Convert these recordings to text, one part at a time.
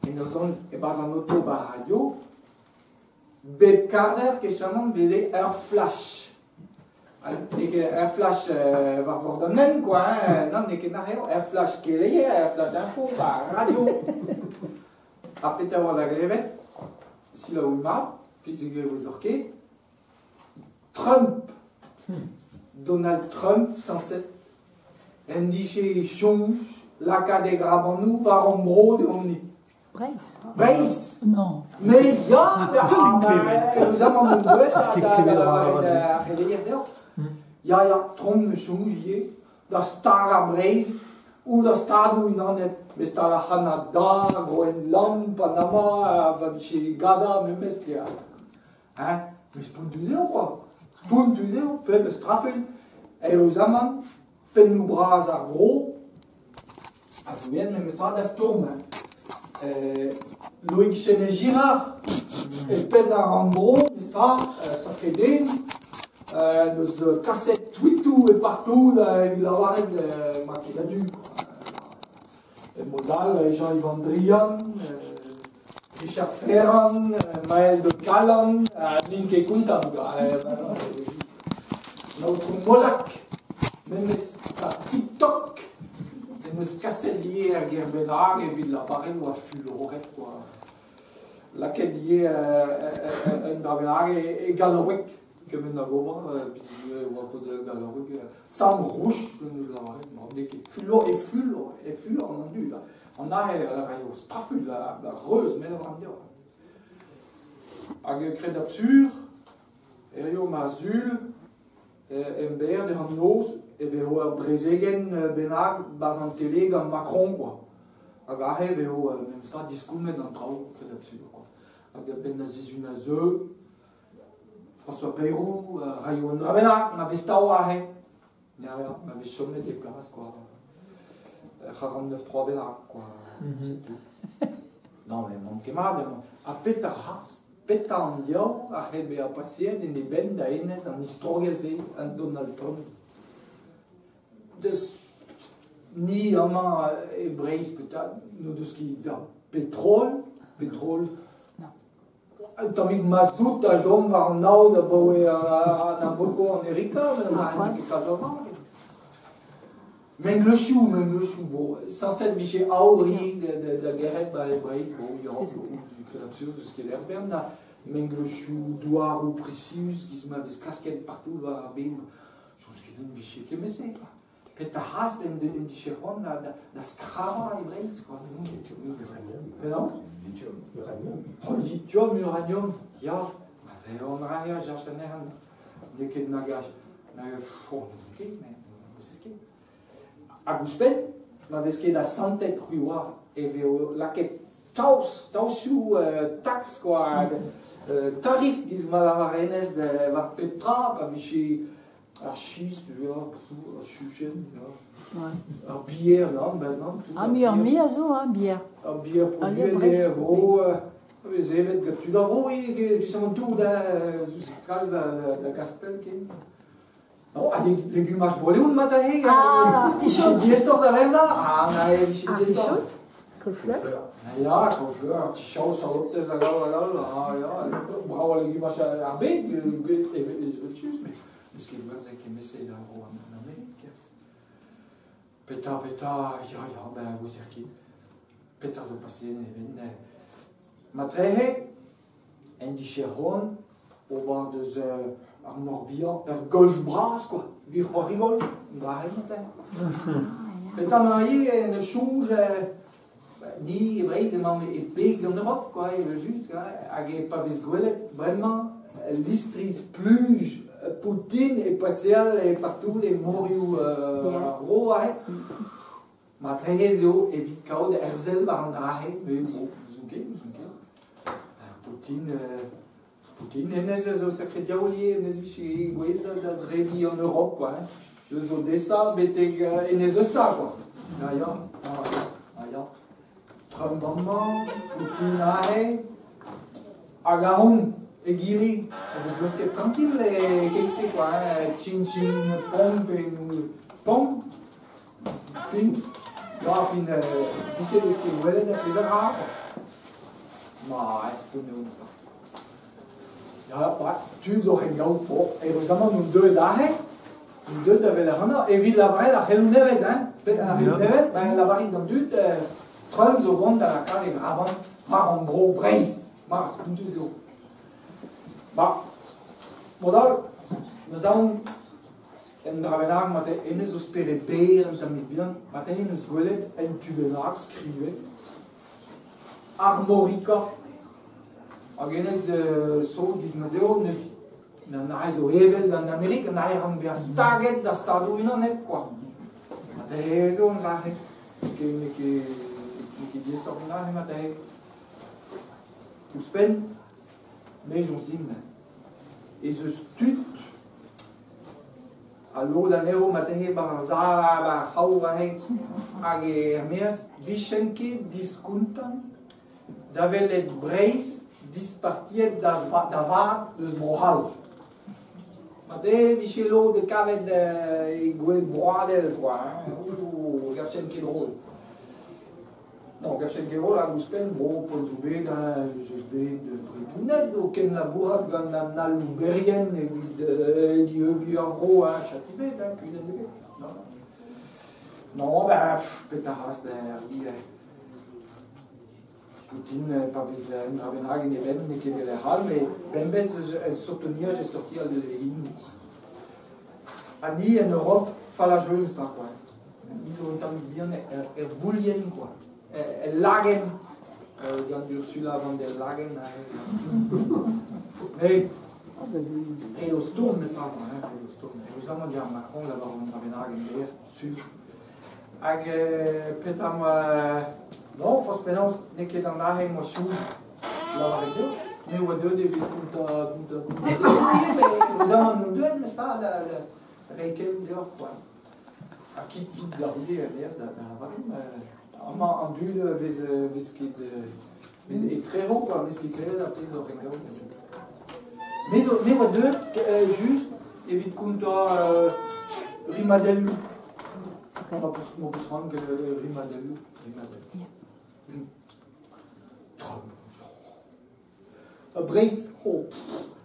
En ur zont e-barzh an oto 'ba ar radio, bep karter kechamant 'veze ur flash. N'eo ket ur flash war vord an hent quoi, hein, nann n'eo ket nac'h eo, ur flash keleier, ur flash info 'ba ar radio. Ar petra 'oa da glevet, selaou mat, peogwir 'ouezoc'h ket, Trump, Donald Trump sañset, en dije soñj lakaat e grabanoù war hon bro deomp-ni. Breizh Breizh Non. Mais ya, euzamant on deus ar c'heleier deoc'h. Ya, ya, Trump ne soñj ivez da stagañ Breizh ouzh da Stadoù-Unanet, met stag ar C'hanada, Groenland, Panama, va vije Gaza memes, Hein? Mais spontus eo quoi. Spontus eo, pebezh trafil. Euzamant, pennoù bras ar vro a zo aet memestra da stourm. Hein. Loïc Chesnais-Girard, e penn ar rannvro, memestra, sacré den, n'eus kaset tweetoù e partout evit lavaret ma ket a-du. E mod all, Jean-Yves Drian, Richard Ferrand, Maël de Calan, n'int ket kontant. An aotrou Molac, memes war TikTok, en deus kaset ivez ar ger bennak evit lavaret oa fuloret quoi. Lakaet ivez un dra bennak e gallaoueg. Kement da ober, e oa paotr gallaoueg Sam Rouch, n'eus lavaret, n'eo ket fulor, e fulor, e fulor an dud. An ael a raio straful, a reuz, me lavar deoc'h. Hag kredabl sur, hirio ma sul, emberr d'an noz, e vezo ur brezegenn bennak 'barzh an tele gant Macron, quoi. Hag aze e vezo memes tra diskoulmet an traoù, kredabl sur, quoi. Hag a-benn da sizhun a zeu, François Bayrou a raio un dra bennak, ma vez tav aze. Ya, ya, ma vez chomet e plas, quoi. 49-3 bennak, quoi. C'est tout. Non, mais manque ket mat emañ. Ha petra harz, petra an diaoul a c'hell bezañ paseet en e benn da hennezh an istrogell-se, an Donald Trump? Deus ni amañ e Breizh peut-être, n'o deus ket ar petrol, petrol Un tammig mazout a chom war an aod abaoe an Amoko an Erika, met kalz amañ. Mengleuzioù, mengleuzioù, bon, sañset 'vije aour-ri da gerc'hat 'ba e Breizh, bon, ya, absurd eus ket bern da mengleuzioù douaroù presius giz ma vez klasket partout war ar bed. Soñj ket din 'vije kement-se, quoi. Petra c'hast en dije c'hoant da skrabañ e Breizh, quoi. Penaos? Lithium. Uranium. Oh, lithium, uranium, ya. On ra cherche anezhañ. N'eo ket nag a... Oh, n'ouzon ket, mais n'ouzon ket. Hag ouzhpenn, ma vez ket asantet c'hwi 'oar e vezo lakaet taos, taosioù tax quoi, tarif giz ma lavar hennezh war pep tra, pa vije Ar chistr, ya, ar chuchenn, ya. Ar bier, nann, ben nann. Ah, muioc'h-mui a zo, hein, bier. Ar bier produet e vro, a vez evet gant tud ar vro ivez, justement tout, hein, kalz da Gaspel ken. Non, ha legumaj Bro-Leon mat aze. Ah, artichaut. Diaesoc'h da verzañ. Ah, na, e vije diaesoc'h. Artichaut, caulifleur. Ya, caulifleur, artichaut, salotez hag all, hag all. Ah, ya, brav al legumaj ar bed, evel-just, mais N'eus ket gwerzhet kement-se da vro an Amerik. Petra, petra, ya, ya, ben, ouezer ket. Petra zo paseet even. Matrehe, en dije c'hoant ober deus ar Morbihan ur golf bras, quoi. Vi c'hoari golf, un dra mat. Petra ma ivez, ne soñj, ni e Breizh emaomp e beg an Europ, quoi, evel-just, hag e pa vez gwelet bremañ listri spluj Poutine e paseal e partout e morioù ar vro aze. Matreze ez eo evit kaout herzel war an dra-se, mais bon, n'ouzon ket, n'ouzon ket. Poutine, Poutine hennezh a zo sakre diaoul ivez, hennezh 'vije gouest da zrebiñ an Europ, quoi, hein. Eus Odessa betek Enez Eusa, quoi. Ya, ya, ya, ya. Trump amañ, Poutine aze, hag ahont egile, a vez leusket tranquille e keit-se, quoi, hein. Tchin tchin pomp pe pomp, pin. Ya, fin, vije vez ket gwelet ar pezh a ra, quoi. Ma, spont eo neus Ya, ba, tud zo c'hen gaout po. Eüruzamant on deuet aze, on deuet da welet ac'hanoc'h evit lavaret ar c'heloù nevez, hein. Ar c'heloù nevez, ben lavarit d'an dud, Trump zo vont da lakaat e graban war hon bro Breizh. Ma, spontus eo. Ba, mod all, 'meus aon un dra bennak mat hennezh zo spered berr un tammig bihan, marteze 'neus gwelet un tu bennak skrivet Armorica. Hag hennezh zo giz ma 'z eo n'eus an ae zo evel d'an Amerik, an ae rank bezañ staget d'ar Stadoù-Unanet kwa. Marteze zo an dra-se. N'eo ket n'eo ket diaesoc'h an dra-se marteze. Ouzhpenn, me 'soñj din ez eus tud ha lod anezho marteze 'ba ar sal 'ba ar c'hraou aze hag er-maez 'vijent ket diskontant da welet Breizh dispartiet da vat eus Bro-C'hall. Marteze e vije lod kavet e gouel broadel kwa, hein, ouh, 'gavfen ket drol. Non, gavfen ket drol hag ouzhpenn, bon, poent zo bet, hein, ez eus bet Bretoned o kenlabourat gant an alouberien evit dieubiñ ar vro, hein, chatibet, hein, kudenn ebet. Non, non ben, pff, petra 'ras da ivez. Poutine, pa vez un dra bennak en e benn, n'eo ket evel er c'hall, met bemdez eus un sotoniaj e sortial deus e genoù. Ha ni en Europe, fallañ jeu meus tra quoi. Ni zo un tammig bihan er voulienn quoi. El lagenn, gant Ursula von der Lagen. Mais eo stourm meus tra quoi, hein, eo stourm. Eüruzamant ya Macron lavar un dra bennak en berr, sur. Hag petra 'moa non forzh penaos n'eo ket an aze 'moa soñj lavaret deoc'h. Me oa deuet evit kontañ kontañ kontañ met eüruzamant on deuet meus tra da reiñ keloù deoc'h quoi. Ha kit kit da c'houde er-maez da lavaret amañ an dud vez vez ket vez etrezo quoi vez ket klevet ar pezh oc'h engaout. Me zo me oa deuet just evit kontañ rimadelloù. Ma peus c'hoant rimadelloù, rimadelloù. Trump. Breizh, oh.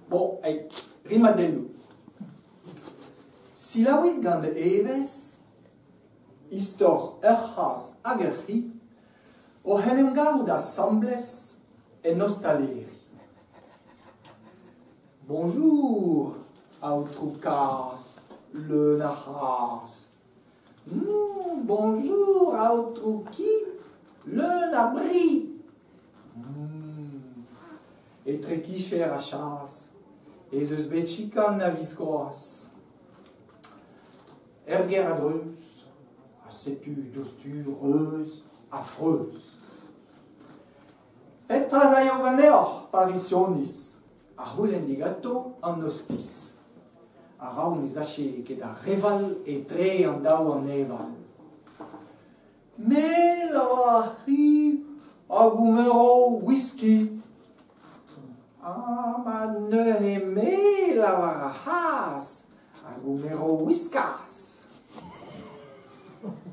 Bon, hey, rimadelloù. Selaouit gant evezh istor ur c'hazh hag ur c'hi oc'h en em gavout asambles en ostaleri. Bonjour, aotrou kazh, leun a c'hras. Bonjour, aotrou ki, leun a bri. Etre kicher ha chas ez eus bet chikan a-viskoazh. Er gêr a-dreuz, ha setu diouzhtu reuz ha freuz. Petra 'z aio ganeoc'h, Parizianiz? A c'houlenn diganto an ostiz. A-raok ne sache ket ar reval etre an daou aneval. Me lavar c'hi a goumero whisky. Ah, ma neuze me lavar ar c'hazh a goumero whiskaz.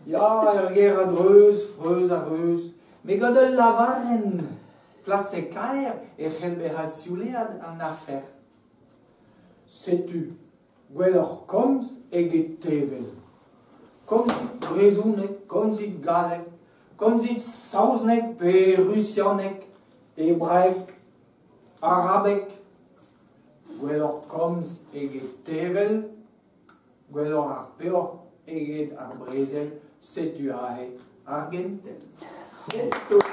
Ya, ur ger a-dreuz, freuz a-reuz, met gant ul lavarenn Plaset-kaer e c'hell bezañ siouleat an afer. Setu gwelloc'h komz eget tevel. Komzit brezhoneg, komzit galleg, komzit saozneg pe rusianeg, hebraeg, arabeg. Gwelloc'h komz eget tevel, gwelloc'h ar peoc'h eget ar brezel, setu aze ar gentel. Setu.